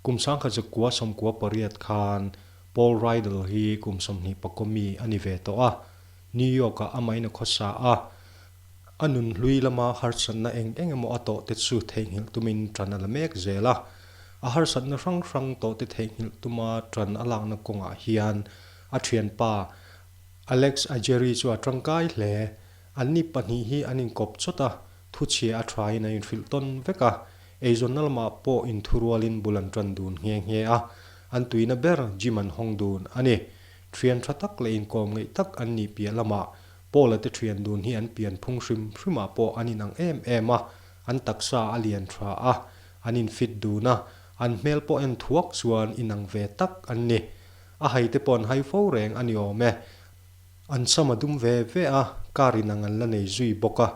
Kum 1998 khan Paul Riedl hi kum 20 mi a ni ve tawh a, New York-ah amahin a khawsa a. A nun hlui lama harsatna eng eng emaw a tawh te chu theihnghilh tumin ṭan a la mek zel a. A harsatna hrang hrang tawh te theihnghilh tuma ṭan a lakna kawngah hian a ṭhianpa Alex Ajeri chu a ṭangkai hle. Anni pahnih hi an inkawp chawt a, thuchhia a ṭhain an inhrilh tawn vek a. Eizawnna lamah pawh inthurualin bul an ṭan dun nghe nghe a, an tuina ber gym an hawng dun a ni. Ṭhian ṭha tak leh inkawm ngeih tak an nih piah lamah Paula te ṭhian dun hi an pian phung hrim hrimah pawh an inang em em a, an taksa a lian ṭha a, an infit dun a, an hmel pawh en thuak chuan inang ve tak an ni. A haite pawh an hai fo reng a ni awm e. An sam a dum ve ve a, car inang an la nei zui bawk a,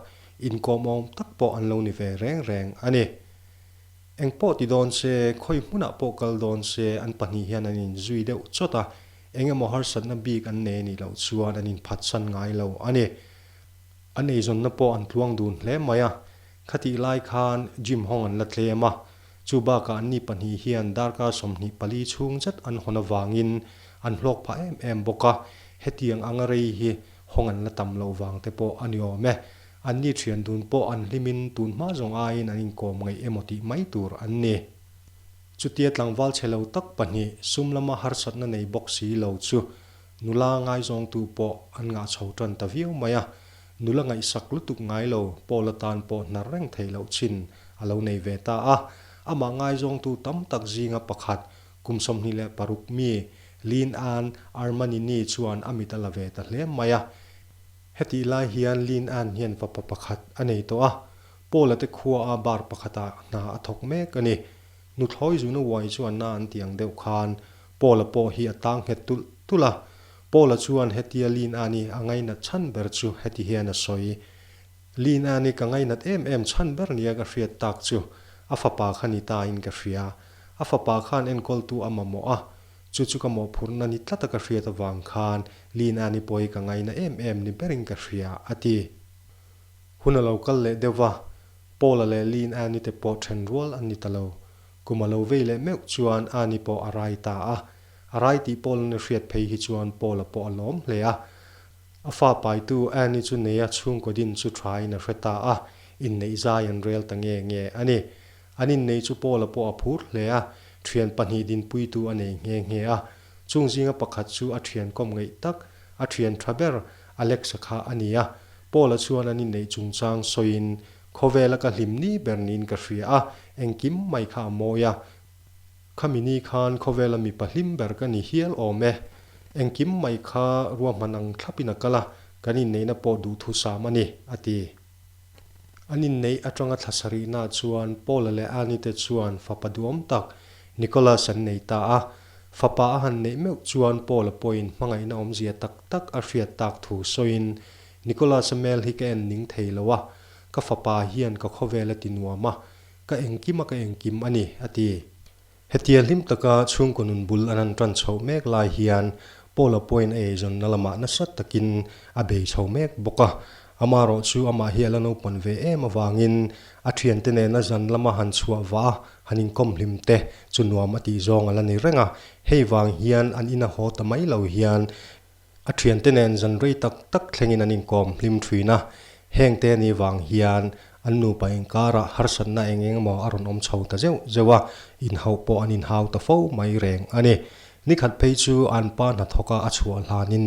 inkawmawm tak pawh an lo ni ve reng reng a ni. Eng pawh ti dawn se, khawi hmunah pawh kal dawn se an pahnih hian an inzui deuh chawt a, eng emaw harsatna bik an nei anih loh chuan an inphatsan ngai lo a ni. An eizawnna pawh an tluang dun hle mai a, khatih lai khan gym hawng an la tlem a, chu bakah anni pahnih hian darkar 24 chhung zet an hawn avangin an hlawk phah em em bawk a, hetiang anga rei hi hawng an la tam loh vang te pawh a ni awm e. Anni thian dun pawh an hlimin tun hma zawng aiin an inkawm ngaih emaw tih mai tur an ni. Chutia tlangval chhe lo tak pahnih sum lama harsatna nei bawk si lo chu nula ngaizawngtu pawh an ngah chho tan ta viau mai a, nula ngaihsak lutuk ngai lo Paula tan pawh hnar reng theih loh chin a lo nei ve ta a. Amah ngaizawngtu tam tak zinga pakhat kum 26 mi Lin An Armanini chuan a mit a la ve ta hle mai a. Hetih lai hian Lin An hian fapa pakhat a nei tawh a, Paula te khua a bar pakhatah hna a thawk mek a ni. Nuthlawi zuna uai chuan na an ti ang deuh khan Paula pawh hi a tang nghet tulh tulh a. Paula chuan hetia Lin An-i a ngainat chhan ber chu heti hian a sawi, Lin An-i ka ngainat em em chhan ber nia ka hriat tak chu a fapa kha ni ta in ka hria. A fapa khan enkawltu a mamawh a, Chu chu ka mawhphurhna ni tlata ka hriat avang khan Lin Ani pawh hi ka ngaina em em ni berin ka hria, a ti. Hun a lo kal leh deuh va, Paula leh Lin Ani te pawh then rual an ni ta lo. Kum a lo vei leh meuh chuan Ani pawh a rai ta a. A rai tih Paula'n a hriat phei hi chuan Paula pawh a lawm hle a. A fa paitu Annie chu neia chhungkaw din chu thain a hre ta a, inneih zai an rel ta nge nge a ni. An inneih chu Paula pawh a phur hle a, thian pahnih dinpuitu a nei nghe nghe a. Chung zinga pakhat chu a thian kawm ngeih tak, a thian tha ber Alex-a kha a ni a. Paula chuan an inneih chungchang sawiin, Khawvela ka hlim ni ber niin ka hria a, engkim mai kha a mawi a. Khami ni khan khawvela mipa hlim ber ka ni hial awm e. Engkim mai kha ruahman ang thlapin a kal a, kan inneihna pawh duhthusam a ni, a ti. An inneih atanga thla sarihna chuan Paula leh Annie te chuan fapa duhawm tak Nicholas an nei ta a. Fapa a han neih meuh chuan Paula pawhin hmangaihna awmzia tak tak a hriat tak thu sawiin, Nicholas-a hmel hi ka en ning thei lo a, ka fapa hian ka khawvel a ti nuam a, ka engkim a ka engkim a ni, a ti. Hetia hlim taka chhungkaw nun bul an han tan chhoh mek lai hian Paula pawhin a eizawnna lamah nasa takin a bei chho mek bawk a. Amarawh chu amah hi a la naupan ve em avangin a thiante nena zan lama han chhuah vah a, han inkawm hlim te chu nuam a tih zawng a la ni reng a. Hei vang hian an ina haw ta mai lo hian A thiante nen zan rei tak tak thlengin an inkawm hlim thin a, hengte ni vang hian an nupa inkarah harsatna eng eng emaw a rawn awm chho ta zeuh zeuh a, inhauh pawh an inhau ta fo mai reng a ni. Nikhat phei chu an pa hnathawka a chhuah hlanin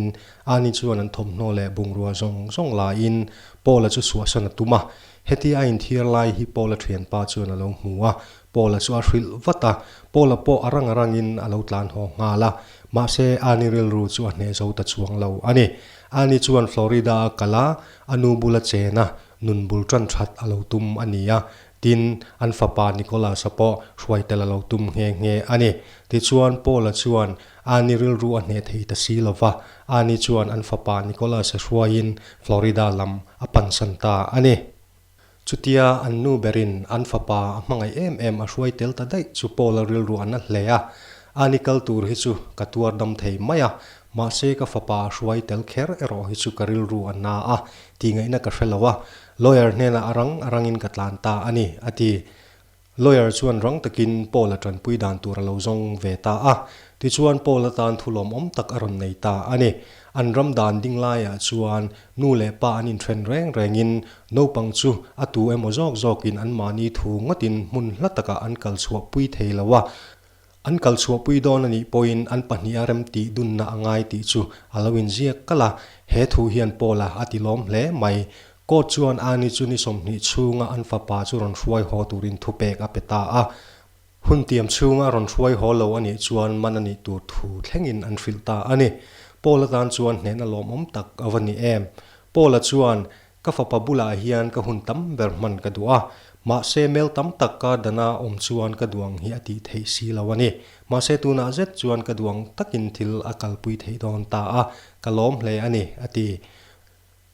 Ani chuan an thawmhnaw leh bungrua zawng zawng laiin Paula chu suahsan a tum a, heti a inthiar lai hi Paula thianpa chuan a lo hmu a, Paula chu a hrilh vat a, Paula pawh a rang a rangin a lo tlan haw nghal a, mahse Annie rilru chu a hneh zo ta chuang lo a ni. Annie chuan Florida a kal a, a nu bula chen a, nun bul tan that a lo tum a ni a, tin, an fapa Nicholas-a pawh hruai tel a lo tum nghe nghe a ni. Tichuan Paula chuan Annie rilru a hneh thei ta si lo va, Annie chuan an fapa Nicholas-a hruaiin Florida lam a pansan ta a ni. Chutia an nu berin an fapa a hmangaih em em a hruai tel ta daih chu Paula rilru a na hle a, Ani kal tur hi chu ka tuar dam thei mai a, mahse ka fapa a hruai tel kher erawh hi chu ka rilru a na a, tih ngaihna ka hre lo a, lawyer hnenah a rang a rangin ka tlan ta a ni, a ti. Lawyer chuan rang takin Paul-a tanpui dan tur a lo zawng ve ta a. Tichuan Paul-a tan thu lawmawm tak a rawn nei ta a ni. An ram dan ding laiah chuan nu leh pa an inthen reng rengin naupang chu a tu emaw zawk zawkin anmahni thu ngawtin hmun hla takah an kal chhuahpui thei lo a. An kal chhuahpui dawn a nih pawhin an pahniha remtih dunna a ngai tih chu a lo inziak kalh a, he thu hian Paul-a a ti lawm hle mai. Court chuan Annie chu ni 20 chhunga an fapa chu rawn hruai haw turin thupek a pe ta a. Hun tiam chhunga rawn hruai haw lo a nih chuan man a nih tur thu thlengin an hrilh ta a ni. Paul-a tan chuan hnehna lawmawm tak a va ni em. Paul-a chuan, Ka fapa bulah hian ka hun tam ber hman ka duh a, mahse mel tam tak ka dana awm chuan ka duang hi a tih theih si lo a ni. Mahse tunah zet chuan ka duang takin thil a kalpui theih dawn ta a, ka lawm hle a ni, a ti.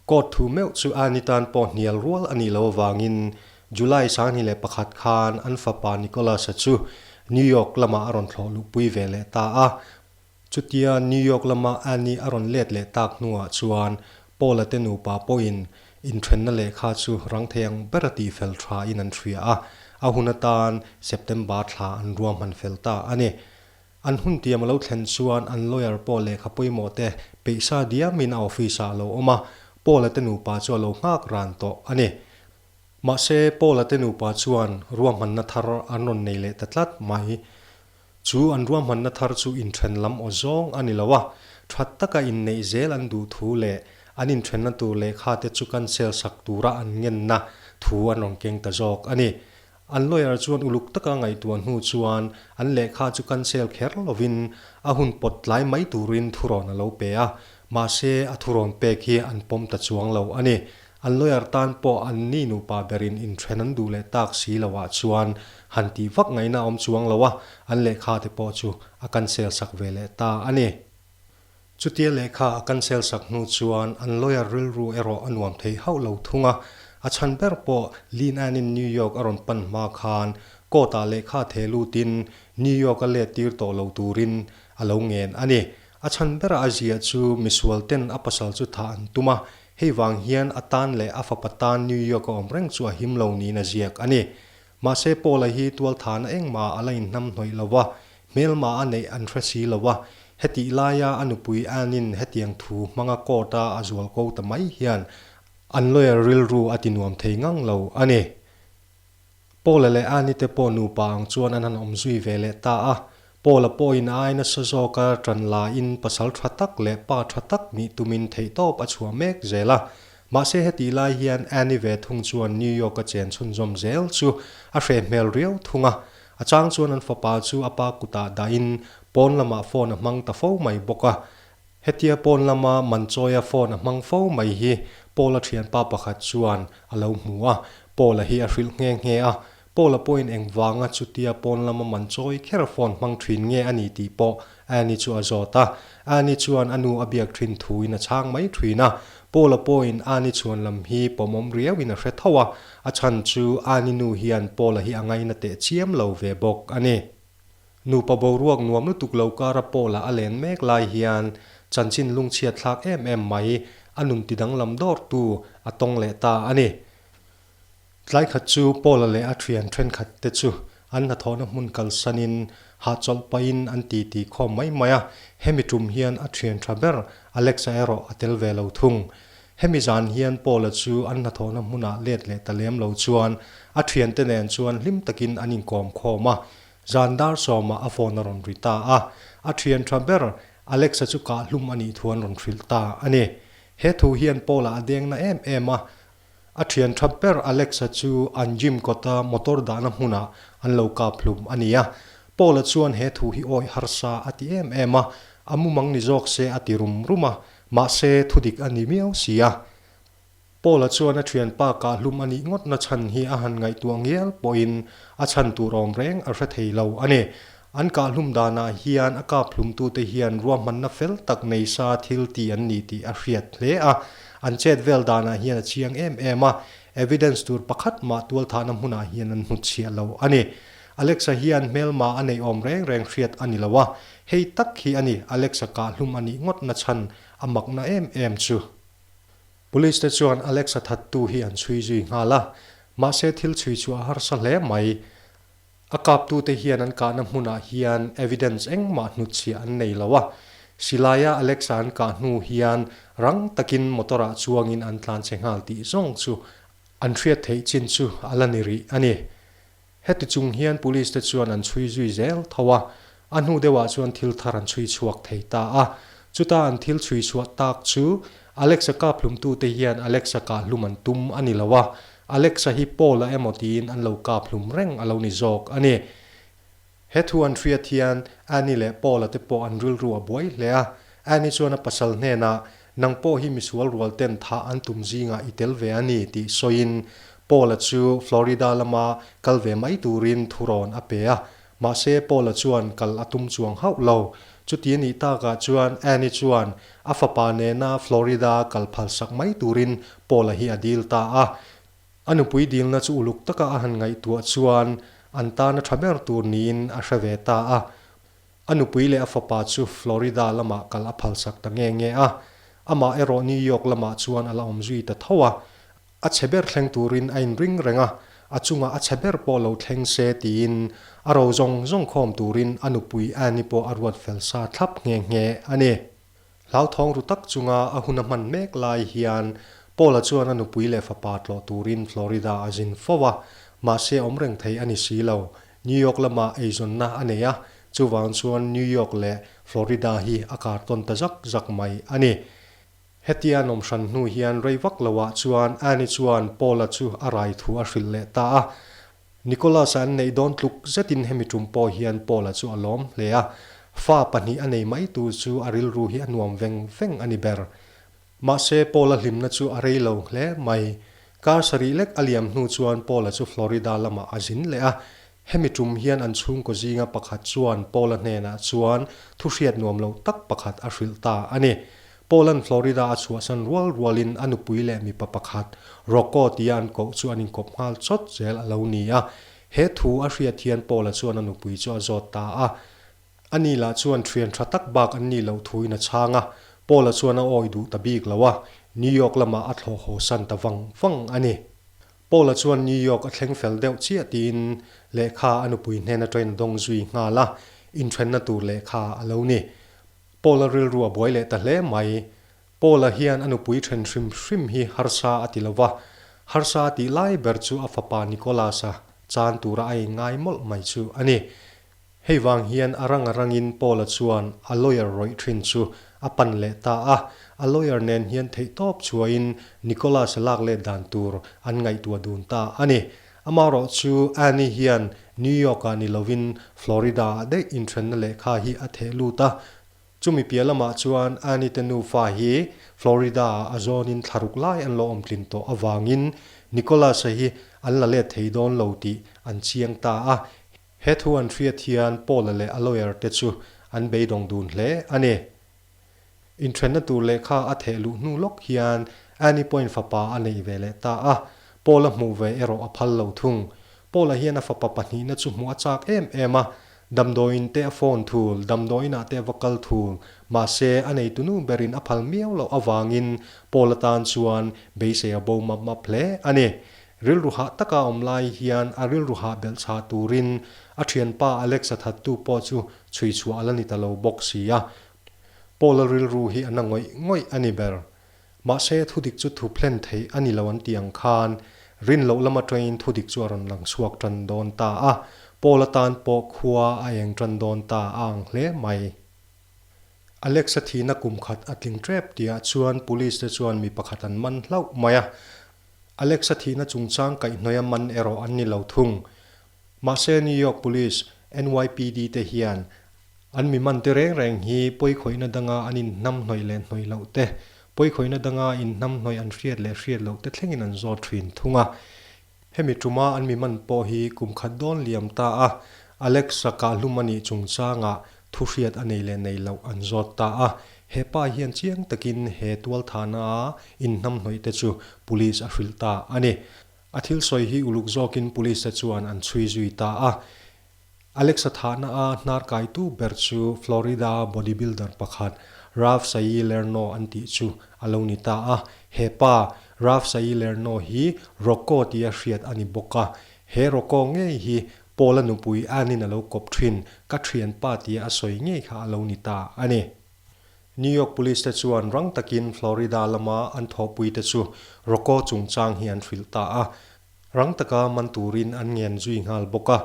Court thu meuh chu Annie tan pawh hnial rual a nih loh avangin July 21 khan an fapa Nicholas-a chu New York lamah a rawn thlawh luhpui ve leh ta a. Chutia New York lama Annie a rawn let leh tak hnuah chuan Paul-a te nupa pawhin inthenna lehkha chu rang thei ang bera tihfel thain an hria a, a hun atan September thla an ruahman fel ta a ni. An hun tiam a lo thlen chuan an lawyer pawh lehkha pawimawh te peihsa diamin a office ah a lo awm a, Paul-a te nupa chu a lo nghak ran tawh a ni. Mahse, Paul-a te nupa chuan ruahmanna thar an rawn nei leh ta tlat mai. Chu an ruahmanna thar chu inthen lam aw zawng a ni lo a, tha taka inneih zel an duh thu leh an inthenna tur lehkha te chu cancel sak tura an ngenna thu an rawn keng ta zawk a ni. An lawyer chuan uluk taka ngaihtuah hnu chuan an lehkha chu cancel kher lovin a hun pawt tlai mai turin thurawn a lo pe a, mahse a thurawn pek hi an pawm ta chuang lo a ni. An lawyer tan pawh an ni nupa berin inthen an duh leh tak si loah chuan han tih vak ngaihna a awm chuang lo a, an lehkha te pawh chu a cancel sak ve leh ta a ni. Chutia lehkha a cancel sak hnu chuan an lawyer rilru erawh a nuam thei hauh lo thung a, a chhan ber pawh Lin An-in New York a rawn pan hma khan court-ah lehkha theh lutin New York a let tir tawh lo turin a lo ngen a ni. A chhan bera a ziah chu misual ten a pasal chu thah an tum a, hei vang hian a tan leh a fapa tan New York a awm reng chu a him lo niin a ziak a ni. Mahse Paula hi tualthahna engmah a la inhnamhnawih lo va, hmelma a neih an hre si lo a, hetih laia a nupui Ann-in hetiang thu hmanga court-a a zual ko ta mai hian an lawyer rilru a ti nuam thei ngang lo a ni. Paula leh Ann-i te pawh nupa ang chuan an han awm zui ve leh ta a, Paula pawhin a ai nasa zawka ṭan laiin pasal ṭha tak leh pa ṭha tak nih tumin theihtawp a chhuah mek zel a. Mahse hetih lai hian Annie ve thung chuan New York a chen chhunzawm zel chu a hreh hmel riau thung a. A chang chuan an fapa chu a pa kutah dahin pawn lamah phone a hmang ta fo mai bawk a. Hetia pawn lama Manchawia phone a hmang fo mai hi Paul-a thianpa pakhat chuan a lo hmu a, Paul-a hi a hrilh nghe nghe a. Paul-a pawhin engvanga chutia pawn lama Manchawi kher phone hmang thin nge a ni tih pawh Annie chu a zawt a. Annie chuan a nu a biak thin thuin a chhang mai thin a. Paul-a pawhin Annie chhuan lam hi pawmawm riauin a hre tho a, a chhan chu Annie nu hian Paul-a hi a ngaina teh chiam lo ve bawk a ni. Nupa boruak nuam lutuk lo kara Paul-a a len mek lai hian chanchin lungchhiat thlak em em mai a nun ti danglam dawrtu a tawng leh ta a ni. Tlai khat chu Paul-a leh a thian thenkhat te chu an hnathawhna hmun kalsanin hahchawlh pahin an titi khawm mai mai a, hemi tum hian a thian tha ber Alex-a erawh a tel ve lo thung. Hemi zan hian Paul-a chu an hnathawhna hmunah let leh ta lem lo chuan a thiante nen chuan hlim takin an inkawm khawm a, Zan dar sawmah a phone a rawn ri ta a, a thian tha ber Alexa chu kah hlum a nih thu an rawn hrilh ta a ni. He thu hian Paul-a a deng na em em a, a thian tha ber Alexa chu an gym kawta motor dahna hmunah an lo kap hlum a ni a. Paul-a chuan he thu hi awih harsa a ti em em a, a mumang ni zawk se a ti rum rum a, mahse thudik a ni miau si a. Paul-a chuan a thianpa kahlum a nih ngawtna chhan hi a han ngaihtuah ngial pawhin a chhan tur awm reng a hre thei lo a ni. An kahlum danah hian a kaphlumtute hian ruahmanna fel tak nei sa thil ti an ni tih a hriat hle a. An chet vel danah hian a chiang em em a, evidence tur pakhat mah tualthahna hmunah hian an hnutchhiah lo a ni. Alexa hian hmelma a neih awm reng reng hriat a ni lo a, hei tak hi a ni Alexa kahlum a nih ngawtna chhan a makna em em chu. Police te chuan Alex-a thattu hi an chhui zui nghal a, mahse thil chhui chu a harsa hle mai. A kaptute hian an kahna hmunah hian evidence engmah hnutchhiah an nei lo a. Silaia Alexa an kah hnu hian rang takin motor-ah chuangin an tlanchhe nghal tih zawng chu an hriat theih chin chu a la ni rih a ni. Heti chung hian police te chuan an chhui zui zel tho a, a hnu deuhah chuan thil thar an chhui chhuak thei ta a. Chuta an thil chhui chhuah tak chu Alexa kap hlumtute hian Alexa kah hlum an tum a ni lo a, Alexa hi Paul-a emaw tiin an lo kap hlum reng a lo ni zawk a ni. He thu an hriat hian Annie leh Paul-a te pawh an rilru a buai hle a. Annie chuan a pasal hnenah, Nang pawh hi misual rual ten thah an tum zingah i tel ve a ni, tih sawiin Paul-a chu Florida lama kal ve mai turin thurawn a pe a. Mahse, Paul-a chuan kal a tum chuang hauh lo. Chuti a nih takah chuan Annie chuan a fapa nena Florida kal phalsak mai turin Paul-a hi a dil ta a. A nupui dilna chu uluk taka a han ngaihtuah chuan an tana tha ber tur niin a hre ve ta a. A nupui leh a fapa chu Florida lamah kal a phalsak ta nge nge a. Amah erawh New York lamah chuan a la awm zui ta tho a. A chhe ber thleng turin a inring reng a, a chungah a chhe ber pawh lo thleng se tiin a ro zawng zawng khawm turin a nupui Annie pawh a ruat fel sa thlap nghe nghe a ni. Hlauthawng ru tak chunga a hun a hman mek lai hian Paul-a chuan a nupui leh fapa tlawh turin Florida a zin fo a, mahse awm reng thei a ni si lo. New York lamah eizawnna a nei a, chuvang chuan New York leh Florida hi a kar tawn ta zak zak mai a ni. Hetia an awm hran hnu hian rei vak loah chuan Annie chuan Paul-a chu a rai thu a hrilh leh ta a. Nicholas-a an neih dawn tluk zetin hemi tum pawh hian Paul-a chu a lawm hle a, fa pahnih a nei mai tur chu a rilru hi a nuam veng veng a ni ber. Mahse, Paul-a hlimna chu a rei lo hle mai. Kar sarih lek a liam hnu chuan Paul-a chu Florida lamah a zin leh a, hemi tum hian an chhungkaw zinga pakhat chuan Paul-a hnenah chuan thu hriat nuam lo tak pakhat a hrilh ta a ni. Paul-a'n Florida a chhuahsan rual rualin a nupui leh mipa pakhat, Rocco tia an koh chu an inkawp nghal chawt zel a lo ni a. He thu a hriat hian Paul-a chuan a nupui chu a zawt ta a. Ani lah chuan thian tha tak bak an nih loh thuin a chhang a. Paul-a chuan a awi duh ta bik lo a, New York lamah a thlawh haw san ta vang vang a ni. Paul-a chuan New York a thleng fel deuh chiah tiin lehkha a nupui hnen atangin a dawng zui nghal a, inthenna tur lehkha a lo ni. Paul-a rilru a buai leh ta hle mai. Paul-a hian a nupui then hrim hrim hi harsa a ti lo va, harsa a tih lai ber chu a fapa Nicholas-a chan tura a inngai mawlh mai chu a ni. Hei vang hian a rang a rangin Paul-a chuan a lawyer rawih thin chu a pan leh ta a, a lawyer nen hian theihtawp chhuahin Nicholas-a lak let dan tur an ngaihtuah dun ta a ni. Amaherawh chu Annie hian New York-ah ni lovin Florida-ah daih inthenna lehkha hi a theh lut a. Chumi piah lamah chuan Annie te nufa hi Florida-ah a zawnin thlaruk lai an lo awm tlin tawh avangin Nicholas-a hi an la let thei dawn lo tih an chiang ta a. He thu an hriat hian Paul-a leh a lawyer te chu an beidawng dun hle a ni. Inthenna tur lehkha a theh luh hnu lawk hian Annie pawhin fapa a neih ve leh ta a, Paul-a hmuh ve erawh a phal lo thung. Paul-a hian a fapa pahnihna chu hmuh a chak em em a, damdawiin te a phone thul, damdawiinah te a va kal thul, mahse a neitu nu berin a phal miau loh avangin Paul-a tan chuan beisei a bo map map hle a ni. Rilru hah taka awm lai hian a rilru hah belh chhah turin a thianpa Alex-a thattu pawh chu chhui chhuah a la ni ta lo bawk si a, Paul-a rilru hi a na ngawih ngawih a ni ber. Mahse, thudik chu thu phlen theih a ni lo an tih ang khan, rin loh lama tangin thudik chu a rawn lang chhuak tan dawn ta a, Paul-a tan pawh khua a eng tan dawn ta a ang hle mai. Alex-a thihna kum khat a tling tep tihah chuan police te chuan mi pakhat an man hlauh mai a. Alex-a thihna chungchang kaihhnawih a man erawh an ni lo thung. Mahse, New York Police, NYPD, te hian An mi man te reng reng hi pawikhawihna danga an inhnamhnawih leh hnawih loh te, pawikhawihna danga inhnamhnawih an hriat leh hriat loh te thlengin an zawt thin thung a. Hemi tuma an mi man pawh hi kum khat dawn liam ta a, Alex-a kahhlum a nih chungchangah thu hriat a nei leh nei loh an zawt ta a. He pa hian chiang takin he tualthahna a inhnamhnawih te chu police a hrilh ta a ni. A thil sawi hi uluk zawkin police te chuan an chhui zui ta a. Alexa thahna a hnar kaitu ber chu Florida bodybuilder pakhat Ralph Sayilerno an tih chu a lo ni ta a. He pa, Ralph Sayilerno hi Rocco tia hriat a ni bawk a. He Rocco ngei hi Paul-a nupui Anne-in a lo kawp thin, ka thianpa tia a sawi ngei kha a lo ni ta a ni. New York Police te chuan rang takin Florida lama an thawhpui te chu Rocco chungchang hi an hrilh ta a. Rang taka man turin an ngen zui nghal bawk a.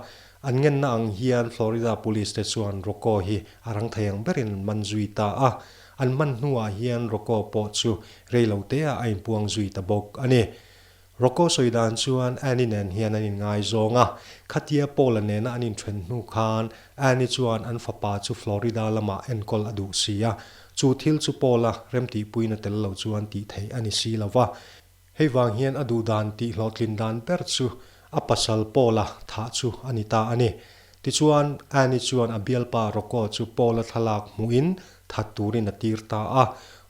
An ngenna ang hian Florida Police te chuan Rocco hi a rang thei ang berin an man zui ta a. An man hnuah hian Rocco pawh chu rei lo teah a inpuang zui ta bawk a ni. Rocco sawi dan chuan Annie nen hian an inngaizawng a, khatia Paul-a nena an inthen hnu khan Annie chuan an fapa chu Florida lamah enkawl a duh si a, chu thil chu Paul-a remtihpuina tel lo chuan tih theih a ni si lo va. Hei vang hian a duh dan tih hlawhtlin dan ber chu a pasal Paul-a thah chu a ni ta a ni. Tichuan, Annie chuan a bialpa Rocco chu Paul-a thlalak hmuhin that turin a tir ta a.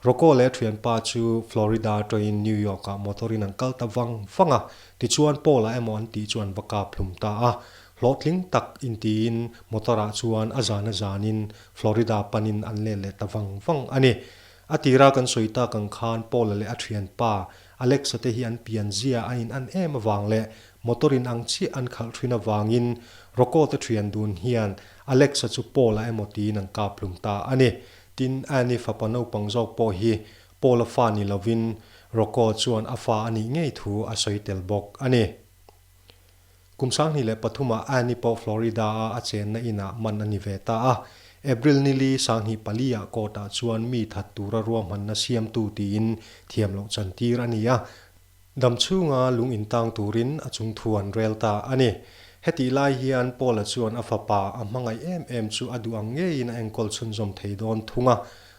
Rocco leh a thianpa chu Florida atangin New York-ah motor-in an kal ta vang vang a. Tichuan, Paul-a emaw an tih chu an va kap hlum ta a. Hlawhtling tak intiin motor-ah chuan a zan a zanin Florida panin an let leh ta vang vang a ni. A tira kan sawi tak ang khan Paul-a leh a thianpa Alex-a te hi an pian zia a in an em avang leh motor in ang chiah an khalh thin avangin Rocco te thian dun hian Alex-a chu Paul-a emaw tiin an kap hlum ta a ni. Tin, Annie fapa naupang zawk pawh hi Paul-a fa ni lovin Rocco chuan a fa a nih ngei thu a sawi tel bawk a ni. Kum 2003 ah Annie pawh Florida-a a chenna inah man a ni ve ta a. April nili 2004 ah court-ah chuan mi that tura ruahmanna siamtu tiin thiam loh chantir a ni a. Dam chhunga lung intang turin a chungthu an rel ta a ni. Hetih lai hian Paul-a chuan a fapa a hmangaih em em chu a duh ang ngeiin a enkawl chhunzawm thei dawn thung a.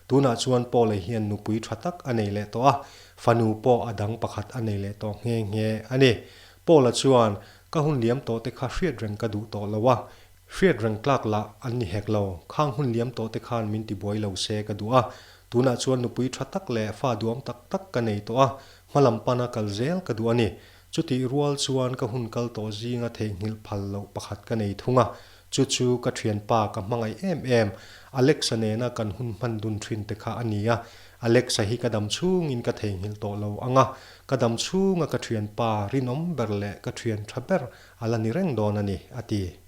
Tunah chuan Paul-a hian nupui tha tak a nei leh tawh a, fanu pawh a dang pakhat a nei leh tawh nghe nghe a ni. Paul-a chuan, Ka hun liam tawh te kha hriat reng ka duh tawh lo a, hriat reng tlak lah an ni hek lo. Khang hun liam tawh te khan min ti buai lo se ka duh a, tunah chuan nupui tha tak leh fa duam tak tak ka nei tawh a, hmalam pana kal zel ka duh a ni. Chutih rual chuan ka hun kal tawh zinga theihnghilh phal loh pakhat ka nei thung a, chu chu ka thianpa ka hmangaih em em, Alexa nena kan hun hman dun thin te kha a ni a, Alexa hi ka dam chhungin ka theihnghilh tawh lo ang a, ka dam chhunga ka thianpa rinawm ber leh ka thian tha ber a la ni reng dawn a ni, a ti.